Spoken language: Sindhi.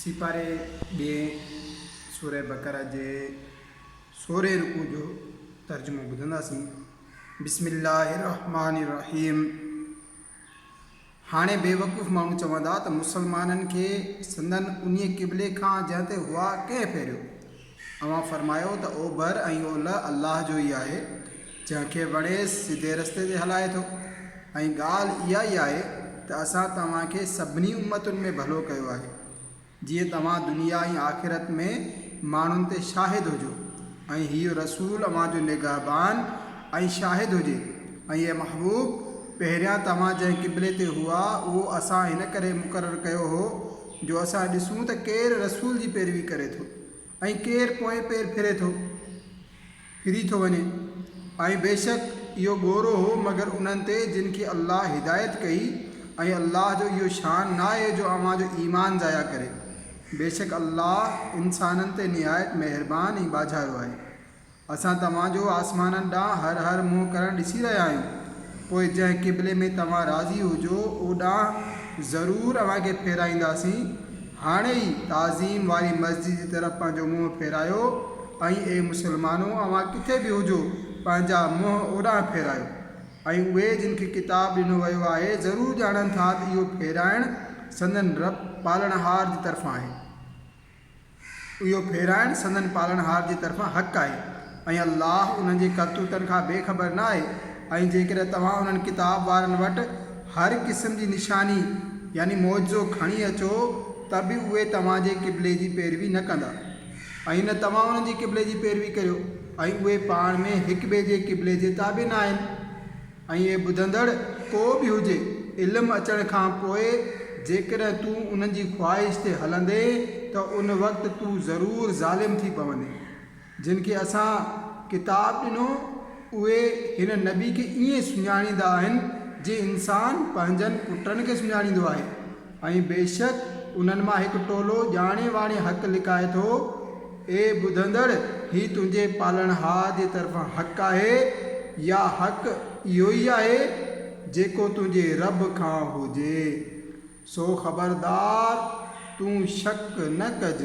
سيپاري ٻئين سوره بقره جي سورهين رڪوع جو ترجمو ٻڌنداسين. بسم الله الرحمٰن الرحيم هاڻي بيوقوف ماڻهو چوندا ته مسلمانن کي سندن انهيء قبلي کان جنهن تي هئا ڪنهن ڦيريو؟ اوهان فرمايو ته اوڀر ۽ اولهه الله جو ئي آهي، جنهن کي وڻيس سڌي رستي تي هلائي ٿو ۽ ڳالهه اها ئي آهي ته اسان توهان کي سڀني امتن ۾ ڀلو ڪيو آهي، جيئن توهان دنيا ۽ آخرت ۾ ماڻهن تي شاهد هجو ۽ هيء رسول اوهان جو نگهبان ۽ شاهد هجي ۽ اي محبوب! پهريان توهان جنهن قبلي تي هئا اهو اسان هن ڪري مقرر ڪيو هو جو اسان ڏسون ته ڪير رسول جي پيروي ڪري ٿو ۽ ڪير پوئين پير ڦري ٿو. ڦري ٿو وڃي ۽ بيشڪ اهو ڳورو هو مگر انهن تي جن کي الله هدايت ڪئي ۽ الله جو اهو شان ناهي جو اوهان جو ايمان ضايع ڪري بيشڪ الله انسانن تي نهايت مهربان ۽ ٻاجهارو آهي. اسان توهان جو آسمانن ڏانهن هر هر منهن ڪرڻ ڏسي رهيا آهيون پوء جنهن قبلي ۾ توهان راضي هجو اوڏانهن ضرور اوهان کي ڦيرائينداسين هاڻي ئي تعظيم واري مسجد جي طرف پنهنجو منهن ڦيرايو ۽ اي مسلمانو! اوهان ڪٿي به هجو پنهنجا منهن اوڏانهن ڦيرايو. ۽ اهي جن کي ڪتاب ڏنو ويو آهي ضرور ڄاڻن ٿا ته اهو ڦيرائڻ سندن رب، پالڻهار، جي طرفان آهي. اهو ڦيرائڻ سندن پالڻهار جي طرفان حق آهي ۽ الله انهن جي ڪرتوتن کان بي خبر نه آهي ۽ جيڪڏهن توهان انهن ڪتاب وارن وٽ هر قسم جي نشاني، يعني معجزو، کڻي اچو ته به اهي توهان جي قبلي جي پيروي نه ڪندا ۽ نه توهان انهن جي قبلي جي پيروي ڪريو ۽ اهي پاڻ ۾ هڪ ٻئي جي قبلي جي تابع نه آهن. ۽ اي ٻڌندڙ ڪو به هجي، علم اچڻ کان پوء جيڪڏهن تون انهن جي خواهش تي هلندين ته ان وقت تون ضرور ظالم ٿي پوندين. جن کي اسان ڪتاب ڏنو اهي هن نبي کي ائين سڃاڻيندا آهن جيئن انسان پنهنجن پٽن کي سڃاڻيندو آهي. ۽ بيشڪ انهن مان هڪ ٽولو ڄاڻي واڻي حق لڪائي ٿو. اي ٻڌندڙ! هي تنهنجي پالڻهار جي طرفان حق آهي يا حق اهو ئي آهي جيڪو تنهنجي رب کان هجي. سو خبردار! تون شڪ نه ڪج.